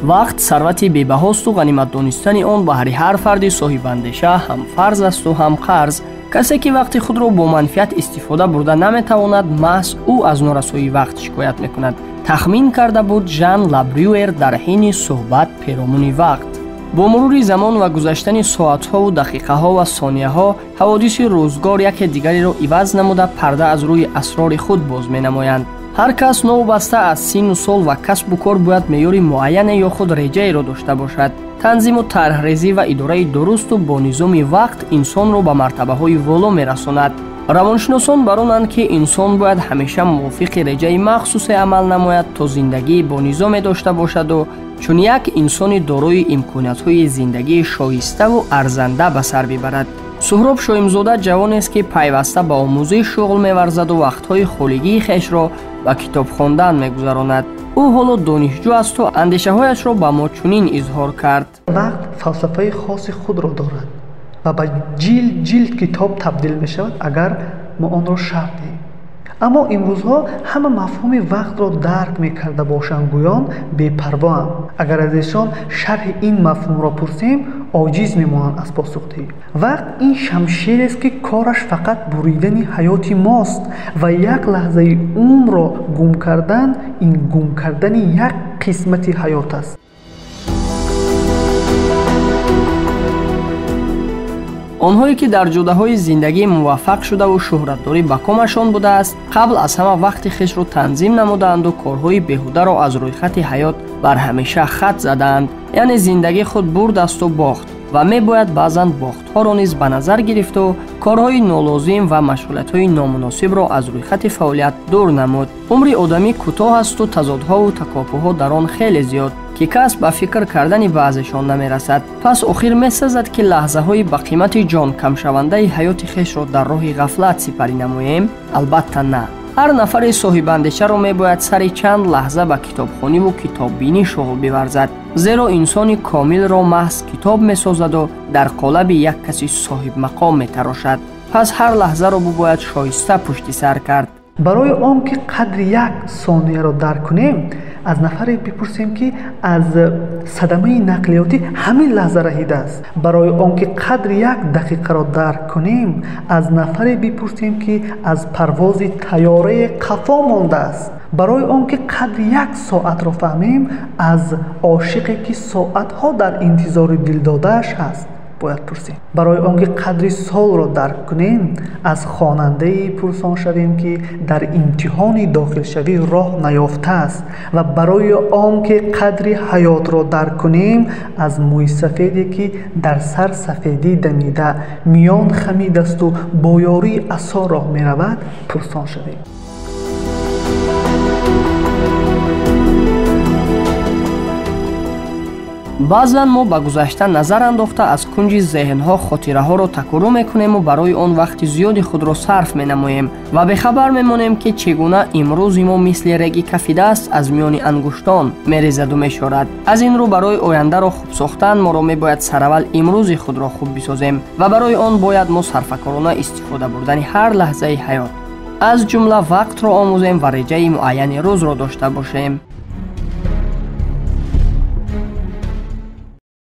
Вақт сарвати бебаҳосту ғанимат донистани он баҳри ҳар фарди соҳибандеша ҳам фарз асту ҳам қарз. Касе ки вақти худро бо манфиат истифода бурда наметавонад, маҳз ӯ аз норасоии вақт шикоят мекунад. Тахмин карда буд Жан Лабрюер дар ҳини суҳбат перомуни вақт. Бо мурури замон ва гузаштани соатҳову дақиқаҳо ва сонияҳо ҳаводиси рӯзгор яке дигареро иваз намуда парда аз рӯи асрори худ боз менамоянд. Ҳар кас новобаста аз синну сол ва касбу кор бояд меъёри муайяне ё худ реҷаеро дошта бошад. Танзиму тарҳрезӣ ва идораи дурусту бо низоми вақт инсонро ба мартабаҳои воло мерасонад. Равоншиносон баронанд, ки инсон бояд ҳамеша мувофиқи реҷаи махсусе амал намояд, то зиндагии бо низоме дошта бошаду чун як инсони дорои имкониятҳои зиндагии шоиставу арзанда ба сар бибарад. Суҳроб Шоимзода ҷавонест, ки пайваста ба омӯзиш шуғл меварзаду вақтҳои холигии хешро ба китоб хондан мегузаронад. Ӯ ҳоло донишҷӯ асту андешаҳояшро ба мо чунин изҳор кард. Вақт фалсафаи хоси худро дорад ва ба ҷилд ҷилд китоб табдил мешавад, агар мо онро шарҳ диҳем. Аммо имрӯзҳо ҳама мафҳуми вақтро дарк мекарда бошанд гӯён бепарвоанд. Агар аз эшон шарҳи ин мафҳумро пурсем, оҷиз мемонанд аз посухдиҳӣ. Вақт ин шамшерест, ки кораш фақат буридани ҳаёти мост ва як лаҳзаи умрро гум кардан ин гум кардани як қисмати ҳаёт аст. Онҳое ки дар ҷодаҳои зиндагӣ муваффақ шудаву шӯҳратдорӣ ба комашон будааст, қабл аз ҳама вақти хешро танзим намудаанду корҳои беҳударо аз рӯйхати ҳаёт бар ҳамеша хат задаанд. Яъне зиндагӣ худ бурд асту бохт ва мебояд баъзан бохтҳоро низ ба назар гирифту корҳои нолозим ва машғулиятҳои номуносибро аз рӯйхати фаъолият дур намуд. Умри одамӣ кӯтоҳ асту тазодҳову такопӯҳо дар он хеле зиёд, ки кас ба фикр кардани баъзешон намерасад. Пас охир месазад, ки лаҳзаҳои ба қимати ҷон камшавандаи ҳаёти хешро дар роҳи ғафлат сипарӣ намоем? Албатта на. Ҳар нафари соҳибандешаро мебояд сари чанд лаҳза ба китобхониву китоббинӣ шуғл биварзад, зеро инсони комилро маҳз китоб месозаду дар қолаби як каси соҳибмақом метарошад. Пас ҳар лаҳзаро бубояд шоиста пушти сар кард. Барои он ки қадри як сонияро дарк кунем, аз нафаре бипурсем, ки аз садамаи нақлиётӣ ҳамин лаҳза раҳидааст. Барои он ки қадри як дақиқаро дарк кунем, аз нафаре бипурсем, ки аз парвози тайёрае қафо мондааст. Барои он ки қадри як соатро фаҳмем, аз ошиқе, ки соатҳо дар интизори дилдодааш ҳаст, бояд пурсем. Барои он ки қадри солро дарк кунем, аз хонандае пурсон шавем, ки дар имтиҳони дохилшавӣ роҳ наёфтааст. Ва барои он ки қадри ҳаётро дарк кунем, аз мӯйсафеде, ки дар сар сафедӣ дамида, миён хамидасту бо ёрии асо роҳ меравад, пурсон шавем. Баъзан мо ба гузашта назар андохта аз кунҷи зеҳнҳо хотираҳоро такрор мекунему барои он вақти зиёди худро сарф менамоем ва бехабар мемонем, ки чӣ гуна имрӯзи мо мисли реги кафидаст аз миёни ангуштон мерезаду мешорад. Аз ин рӯ барои ояндаро хуб сохтан моро мебояд сараввал имрӯзи худро хуб бисозем ва барои он бояд мо сарфакорона истифода бурдани ҳар лаҳзаи ҳаёт, аз ҷумла вақтро омӯзем ва реҷаи муайяни рӯзро дошта бошем.